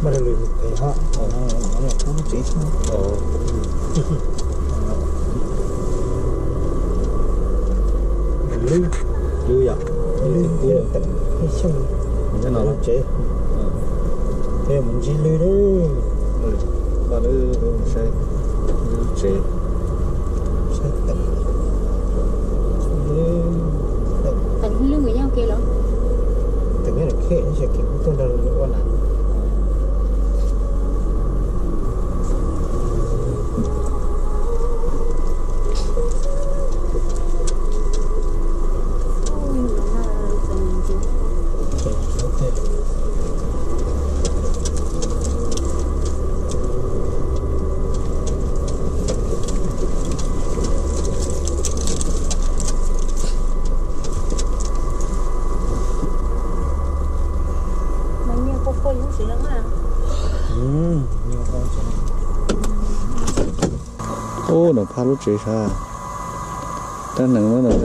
Mas lwm pem ho, no yog kub lub tsev xwb. Lwm, lwm yom, lwm kub, lwm tsev. Peb mus ntsib lwm lawm. Pab lwm, saib lub tsev, saib teem. Teem lwm nyob ke los? Teem nyob nram khej, nyob sab kev kuv tuaj nrog lwm ua na. Ub, nws phaj lub tsev sav, rab hneev no, nws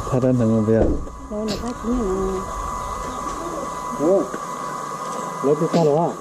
phaj rab hneev no puas yog? Lawv twb tag los.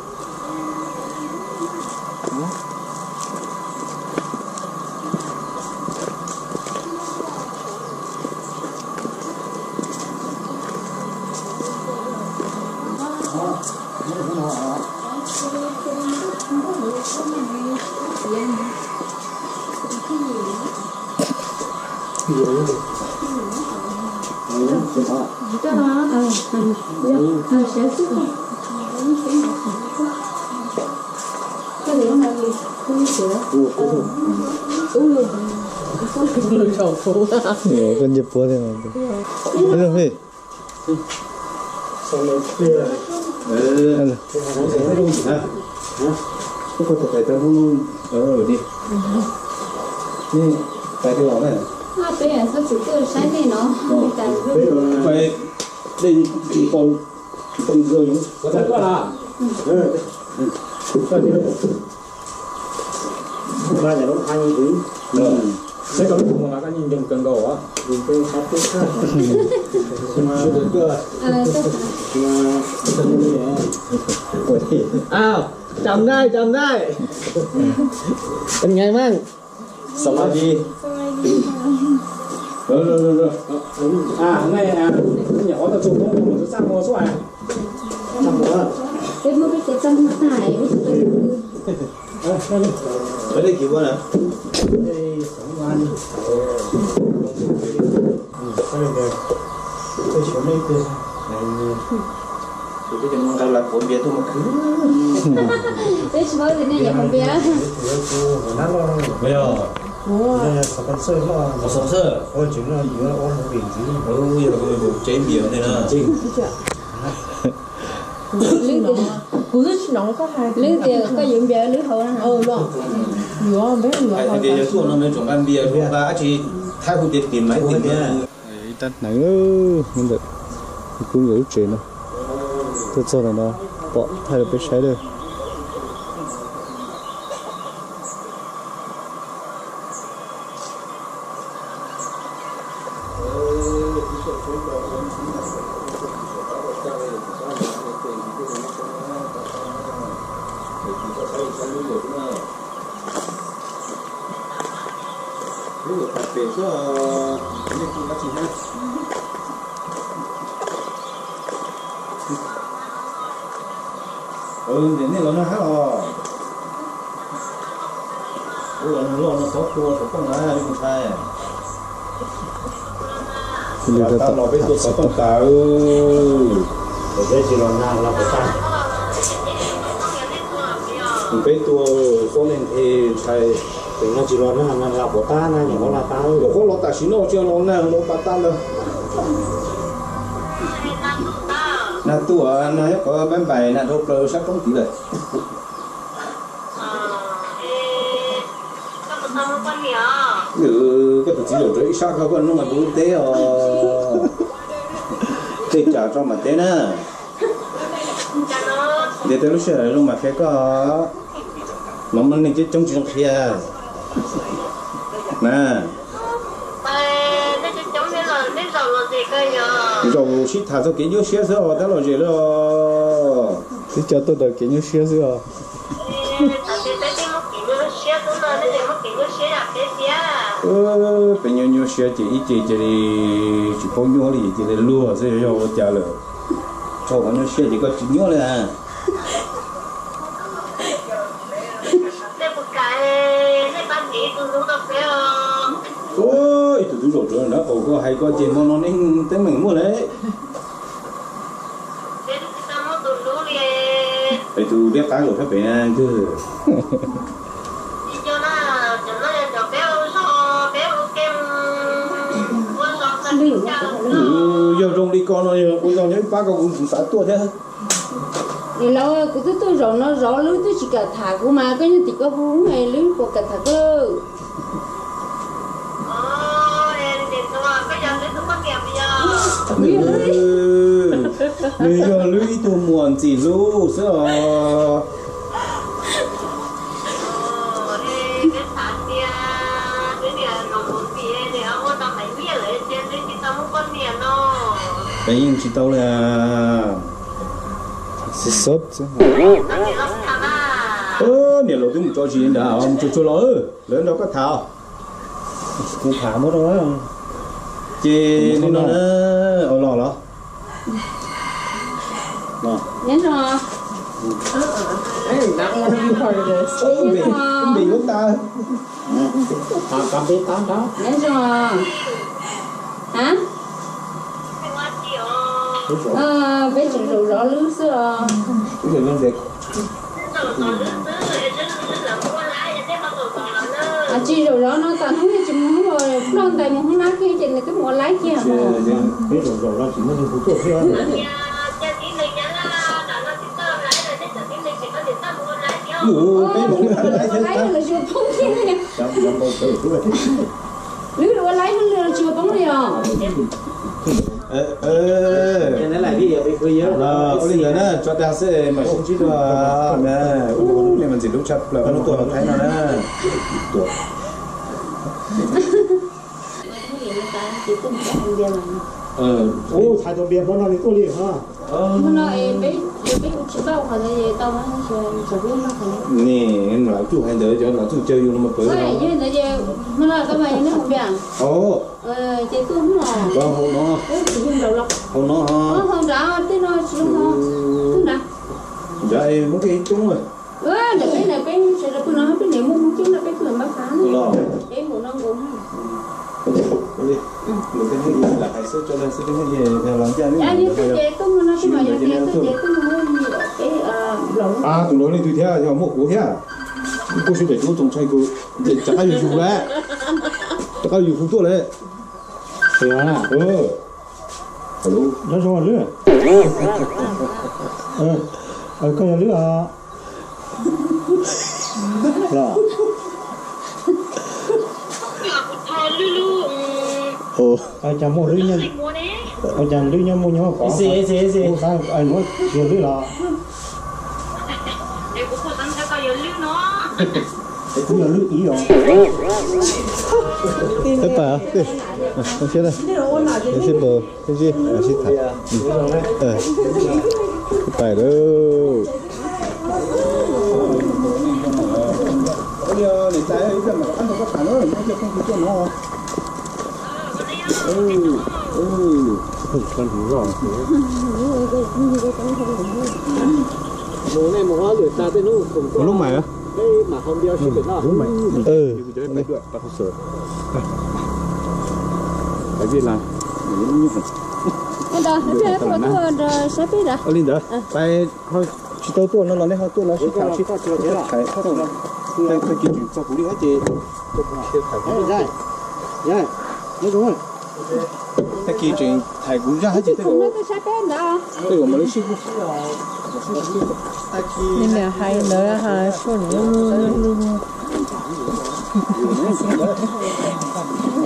Koj nce puab thiab. Chào mừng, chào mừng. Sawv mas di. Nyuam qhuav tau txug Hmoob mus txaj muag xwb as. Peb Hmoob peb cov txaj muag tag. Peb leej twg ua na? Peb cov Hmoob nqa las quav npias tuaj mus khwv. Peb tsis paub tias nej nyiam haus npias. Yog sponsor, sponsor. Yog los kuv tsev npias nej na. Lwm tias koj yuav npias lwm haus na. Hais tias yog tuaj no nws tseem nqa npias, nqa dab tsi, thaij hu tias tim maiv tim na. Ib rab hneev ntawm, kub ntawm lub tsev no. Tuaj txog ntawm no pom thaij rau peb saib lawm. Ntawm nej los nag hab os. Ua los nag loj no xov tua xov tooj na ib tug ntxhais. Tab los peb tua xov tooj tas. Peb tua xov tooj nthe ntshai, tes nag tsis los nag, nag lam puas tab na, nyuam qhuav los tam sim no tsis los nag los pas tag ntawd. Nag tuaj nag nyob qhov npab npaim nag dhau plaws sab roob tid lawm. Koj tus txiv zaum rawv ib sab koj, koj nug mas kuv teb os. Tej cas tso mas teb na. Ntiav tej lub sij hawm zoo mas qhia koj. Mas muaj neeg coob coob tsis zoo qhia na. Zaum sib tham txog kev nyuaj siab xwb os, tab lom zem lawm os. Twb coj tuaj daws kev nyuaj siab xwb os. Peb nyuaj nyuaj siab ces ib ce cia li tsis paub nyuaj li, cia li luag xwb, yog ua cas lawm. Tso koj nyuaj siab ces koj tsis nyuaj li. Ib tug tub zaum rau na, koj hais koj ces hmo no neeg teeb meem muaj lawm. Es tus liab qab zaum sab pem na twg? Yog zoo li ko no yog ua zog nyob ib pab ko kuv xav tuaj thiab. Niam laus, kuv twb tuaj zaum no zov lub twb tsis kam tham kuv mas koj nyob tim koj hu lub puas kam tham koj lawm. Nws yog lub ib tug muam ntxim hlub xwb os. Peb yeej tsis tau li. Niam laus twb mus tso zis ntawd, mus tsuag tsuag los lawv nrog koj tham. Kuv tham muab rau. Ces li no na, los los. Npe yuav tas. Peb tseem zaum zov lub xwb os. Tsis zaum zov no tas hnub tsis mus hoob, ploj ntais mus hoob nab kiag ces nws twb mus ua laib kiag. Ua laib los tsis ua poob li. Lwb ua laib tsis ua poob li os. Ua li ntawd na, tso tas xwb mam sib ntsib dua na. Ub, nej mas ntxim hlub tshaj plaws, tuaj Thaib no na. Ub, thaij tau npias hmo no nws tuaj li. Hmo no peb tsis tau qhov ntawd tau. Nim lav tsuj hais ntawd cov lav tsuj caw yus no mas pawv. Yog ntawd ces hmo no tau mas yog nej hauv npias. Ces tuaj hmo no. Hauv no. Hauv no. Hauv nrad tej no tsis zoo ho. Nrad muab kiag ib coob. Nram peb na peb sawv daws pw no peb niam muaj hmoob coob na peb pw npab qab na. Peb mus no nkaus na. Hais xwb tso na xwb, los ncaj li ces tuaj hmo no xwb mas yog tias tuaj ces tuaj hmo no peb nplaum. Tus no leej twg thiab, yog muaj kuv thiab. Kuj sib pem tub txoos tshaj kuv, rov qab yus zus lawm. Rov qab yus hu tuaj lawm. Nyob zoo Lwb. Koj yog Lwb os? Los, cas muaj Lwb, cas Lwb nyob muaj nyob ko, kuv xav muab tsis yog Lwb los. Kuv yog Lwb ib os. Peb pais, sib npaum sib tham, peb pais lawm. Lub mais, lub mais. Li ntawd, pais ho tsis tau tuaj no los nej ho tuaj no sib tham sib tham. Tag kis tseem txog kuv li thiab ces, tag kis tseem thaij kuv zaj thiab ces tej zaum mam li sib. Nws niam hais ntawd,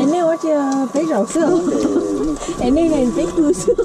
es nej ua cas peb zaum xwb, es nej peb pw xwb.